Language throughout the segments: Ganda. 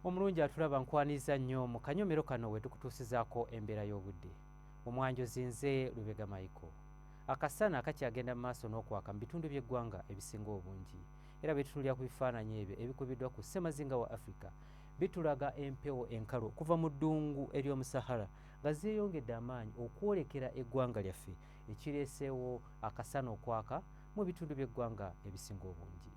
Omulungi atulaba, nkwaniza nnyo mu kanyomero kano we tukutuusizaako embeera y'obudde. Omwanjozi nze Lubega Michael. Akasana kakyagenda mu maaso n'okwaka mu bitundu by'eggwanga ebisinga obungi, era bwe tutunuulira ku bifaananyi ebyo ebikubiddwa ku ssemazinga wa Africa, bitulaga empewo enkalu okuva mu ddungu ery'omu Sahara nga zeeyongedde amaanyi okwolekera eggwanga lyaffe, ekireeseewo akasana okwaka mu bitundu by'eggwanga ebisinga obungi.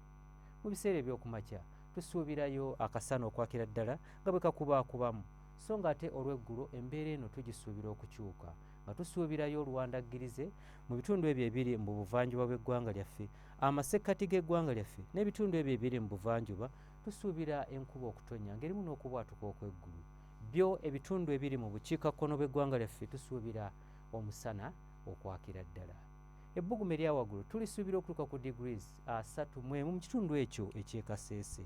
Mu biseera eby'okumakya tusuubirayo akasana okwakira ddala nga bwe kakubaakubamu, so ng'ate olw'eggulo embeera eno tugisuubira okukyuka nga tusuubirayo oluwandaggirize mu bitundu ebyo ebiri mu buvanjuba bw'eggwanga lyaffe, amasekkati g'eggwanga lyaffe n'ebitundu ebyo ebiri mu buvanjuba tusuubira enkuba okutonnya ng'erimu n'okubwatuka okw'eggulu. Byo ebitundu ebiri mu bukiikakkono bw'eggwanga lyaffe tusuubira omusana okwakira ddala. Ebbugumu erya waggulu tulisuubira okutuuka ku degrees 31 mu kitundu ekyo eky'e Kasese.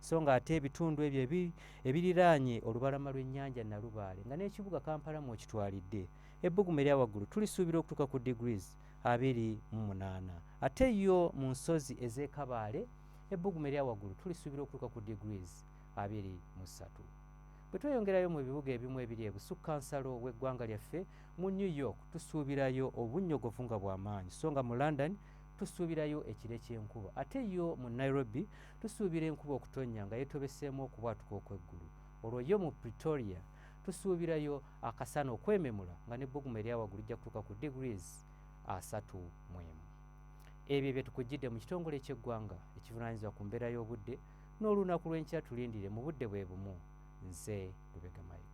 So ng'ate ebitundu ebyo ebiriraanye olubalama lw'ennyanja Nalubaale nga n'ekibuga Kampala mw'okitwalidde, ebbugumu erya waggulu tulisuubira okutuuka ku degrees 28. Ate yo mu nsozi ez'e Kabaale ebbugumu erya waggulu tulisuubira okutuuka ku degrees 23. Bwe tweyongerayo mu bibuga ebimu ebiri ebusukkansalo w'eggwanga lyaffe, mu New York tusuubirayo obunnyogovu nga bwa maanyi, so nga mu London tusuubirayo ekire ky'enkuba. Ate yo mu Nairobi tusuubira enkuba okutonnya nga yeetobeseemu okubwatuka okw'eggulu. Olwo yo mu Pretoria tusuubirayo akasana okwememula nga n'ebbugumu erya waggulu lijja kutuuka ku degrees 31. Ebyo bye tukujjidde mu kitongole ky'eggwanga ekivunaanyizibwa ku mbeera y'obudde n'olunaku lw'enkya tulindire mu budde bwe bumu. Nze Lubega Michael.